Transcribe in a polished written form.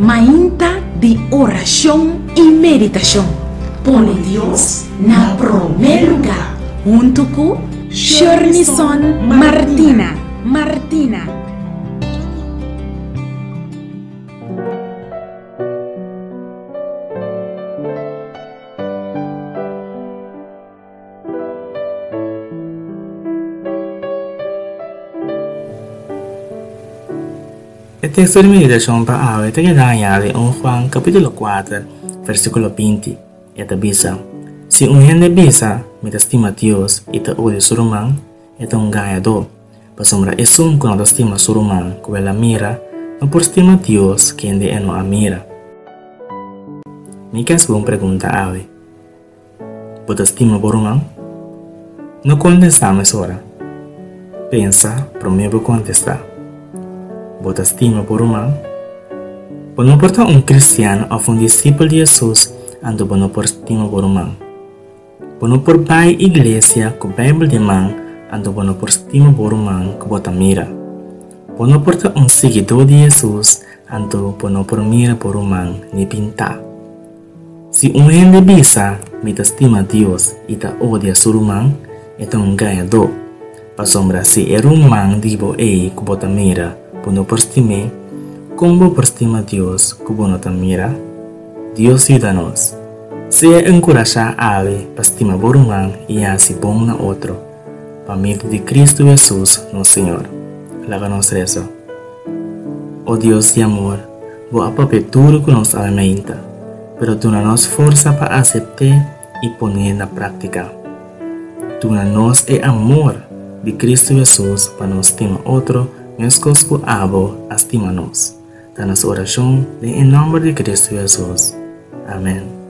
Mainta di orashon i meditashon. Pone Dios na promé lugá huntu ku Shernison Martina. Martina. E teksto di meditashon pa awe ta keda hañá den un Juan kapítulo kuater, versíkulo binti. E ta bisa, Si un hende bisa, Mi ta stima Dios, i ta odia su ruman, e ta un gañadó. Pasobra esun ku no ta stima su ruman ku el a mira, no por stima Dios kende e no a mira. Mi ke hasi bo un pregunta awe. Bo ta stima bo ruman? No kontestá mesora. Pensa promé bo kontestá. Bo ta stima bo ruman? Bo no por ta un kristian òf un disipel di Hesus anto bo no por stima bo ruman. Bo no por bai iglesia ku Beibel den man anto bo no por stima bo ruman ku bo ta mira. Bo no por ta un siguidó di Hesus anto bo no por mira bo ruman ni pintá. Si un hende bisa, Mi ta stima Dios, i ta odia su ruman, e ta un gañadó. Pasobra si e ruman di bo ei ku bo ta mira, bo no por stim'é, kon bo por stima Dios ku bo no ta mira? Dios yuda nos. Sea enkurashá awe pa stima bo ruman i hasi bon na otro, pa medio di Kristu Hesus nos Señor. Laga nos resa. O Dios di amor, Bo a papia duru ku nos awe mainta, pero duna nos forsa pa asept'é i pon'é na práktika. Duna nos e amor di Kristu Hesus pa nos stima otro meskos ku Abo a stima nos. Ta nos orashon den e nòmber di Kristu Hesus. Amèn.